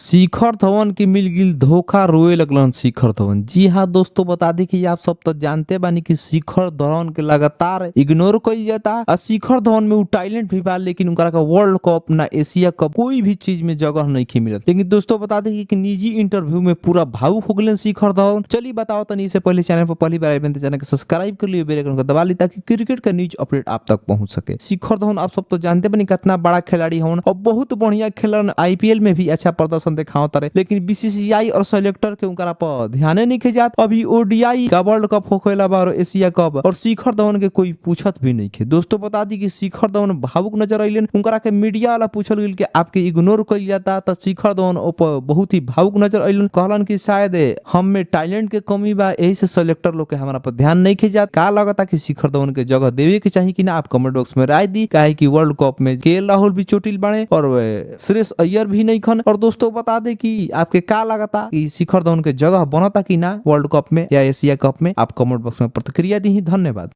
शिखर धवन के मिल गिल धोखा, रोए लगलन शिखर धवन। जी हाँ दोस्तों, बता दी कि आप सब तो जानते बानी कि शिखर धवन के लगातार इग्नोर कइल जाता आ शिखर धवन में उ टैलेंट भी बा, लेकिन उनका का वर्ल्ड कप ना एशिया कप कोई भी चीज में जगह नहीं मिलत। लेकिन दोस्तों बता दी कि निजी इंटरव्यू में पूरा भावुक हो गए शिखर धवन। चलिए बताओ तनी, इससे पहले चैनल पर पहली बार आए तो चैनल के सब्सक्राइब कर लियो, बेल आइकन को दबा ली ताकि क्रिकेट का न्यूज अपडेट आप तक पहुंच सके। शिखर धवन आप सब तो जानते बनी कितना बड़ा खिलाड़ी हवन और बहुत बढ़िया खेलन, आईपीएल में भी अच्छा प्रदर्शन दिखाओ तारे, लेकिन बीसीसीआई और सेलेक्टर के उनका पर ध्याने नहीं जात। अभी ओडीआई का वर्ल्ड कप होखेला बा और एशिया कप और शिखर धवन के कोई पूछत भी नहीं खे। दोस्तों बता दी कि शिखर धवन भावुक नजर अइलन। उनकरा के मीडिया वाला पूछल गेल कि आपके इग्नोर कइल जाता, तो शिखर धवन ऊपर बहुत ही भावुक नजर अइलन। कहलन कि शायद हम में टैलेंट के कमी बा, यही से सेलेक्टर लोग के हमरा पर ध्यान नहीं खे जात। का लगता कि शिखर धवन के जगह देवे के चाही कि ना? आप कमेंट बॉक्स में राय दी। काहे कि वर्ल्ड कप में के राहुल भी चोटिल बाड़े और श्रेयस अय्यर भी नहीं खन। और दोस्तों बता दे कि आपके का लगता कि शिखर धवन के जगह बनता कि ना वर्ल्ड कप में या एशिया कप में? आप कमेंट बॉक्स में प्रतिक्रिया दी। धन्यवाद।